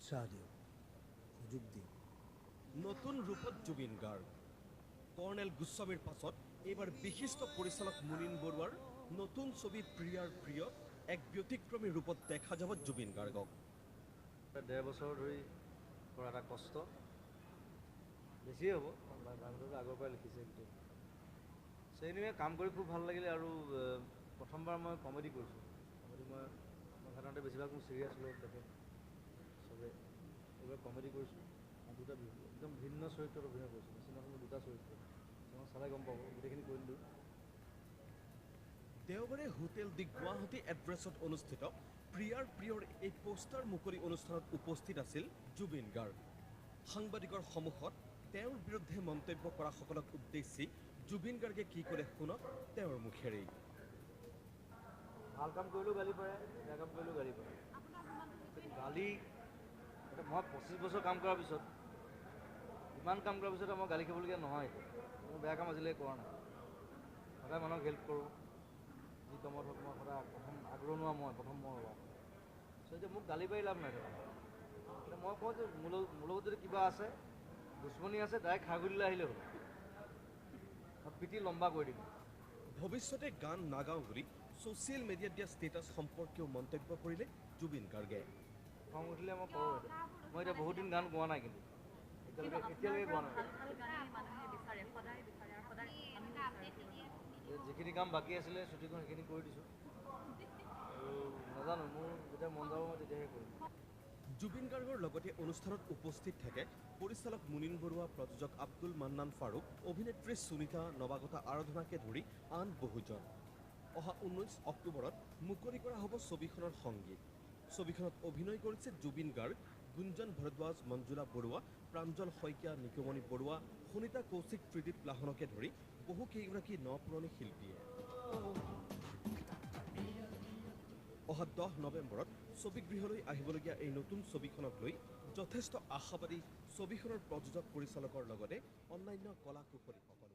উৎসাহ দিয়ক, সুযোগ দিয়ক। নতুন ৰূপত জুবিন গাৰ্গ। কৰ্ণেল গোস্বামীৰ পাছত এইবাৰ বিশিষ্ট পৰিচালক মুনীন বৰুৱাৰ নতুন ছবি প্ৰিয়াৰ প্ৰিয় এক ব্যতিক্ৰমী ৰূপত দেখা যাব জুবিন গাৰ্গক। 1.5 বছৰ ধৰি কৰা এটা কষ্ট, বেছিয়ে হ'ব, আগৰ পৰাই লিখিছে গোটেই। চ' এনিৱে কাম কৰি খুব ভাল লাগিলে আৰু প্ৰথমবাৰ মই কমেডি কৰিছোঁ। কমেডি মই সাধাৰণতে বেছিভাগ মোৰ চিৰিয়াছ লগত দেখে চবে, এইবাৰ কমেডি কৰিছোঁ। দুটা একদম ভিন্ন চৰিত্ৰত অভিনয় কৰিছোঁ। চিনেমাখন মোৰ দুটা চৰিত্ৰ, চিনেমা চালে গম পাব, গোটেইখিনি কৰি দিলোঁ। দেওবাৰে হোটেল দি গুৱাহাটী এড্ৰেছত অনুষ্ঠিত প্ৰিয়াৰ প্ৰিয়ৰ এই পোষ্টাৰ মুকলি অনুষ্ঠানত উপস্থিত আছিল জুবিন গাৰ্গ। সাংবাদিকৰ সন্মুখত তেওঁৰ বিৰুদ্ধে মন্তব্য কৰাসকলক উদ্দেশ্যি জুবিন গাৰ্গে কি ক'লে শুনক তেওঁৰ মুখেৰেই। ভাল কাম কৰিলেও গালি পাৰে, বেয়া কাম কৰিলেও গালি পাৰে। গালি মই 25 বছৰ কাম কৰাৰ পিছত, ইমান কাম কৰাৰ পিছত মই গালি খাবলগীয়া নহয়। মই বেয়া কাম আজিলৈকে কৰা নাই, সদায় মানুহক হেল্প কৰোঁ, যি কামত হওক মই সদায় প্ৰথম আগৰণুৱা, মই প্ৰথম মই ওলাওঁ। চ' এতিয়া মোক গালি পাৰি লাভ নাই। এতিয়া মই কওঁ যে মোৰ লগত যদি কিবা আছে, দুশ্মনী আছে, ডাইৰেক্ট খাৰগুলিলৈ আহিলে হ'ল, পিটি লম্বা কৰি দিম। ভৱিষ্যতে গান নাগাওঁ বুলি ছ'চিয়েল মিডিয়াত দিয়া ষ্টেটাছ সম্পৰ্কেও মন্তব্য কৰিলে জুবিন গাৰ্গে। খং উঠিলে মই কৰোঁ। মই এতিয়া বহুত দিন গান গোৱা নাই, কিন্তু এতিয়ালৈকে গোৱা নাই। যিখিনি কাম বাকী আছিলে ছুটিখন সেইখিনি কৰি দিছোঁ আৰু নাজানো মোৰ যেতিয়া মন যাব মই তেতিয়াহে কৰিম। জুবিন গাৰ্গৰ লগতে অনুষ্ঠানত উপস্থিত থাকে পৰিচালক মুনীন বৰুৱা, প্ৰযোজক আব্দুল মান্নান ফাৰুক, অভিনেত্ৰী সুনীতা, নৱাগতা আৰাধনাকে ধৰি আন বহুজন। অহা 19 অক্টোবৰত মুকলি কৰা হ'ব ছবিখনৰ সংগীত। ছবিখনত অভিনয় কৰিছে জুবিন গাৰ্গ, গুঞ্জন ভৰদ্বাজ, মঞ্জুলা বৰুৱা, প্ৰাঞ্জল শইকীয়া, নিকুমণি বৰুৱা, সুনীতা কৌশিক, ত্ৰিদীপ লাহনকে ধৰি বহু কেইগৰাকী ন পুৰণি শিল্পীয়ে। অহা 10 নৱেম্বৰত ছবিগৃহলৈ আহিবলগীয়া এই নতুন ছবিখনক লৈ যথেষ্ট আশাবাদী ছবিখনৰ প্ৰযোজক, পৰিচালকৰ লগতে অন্যান্য কলা কুশলীসকল।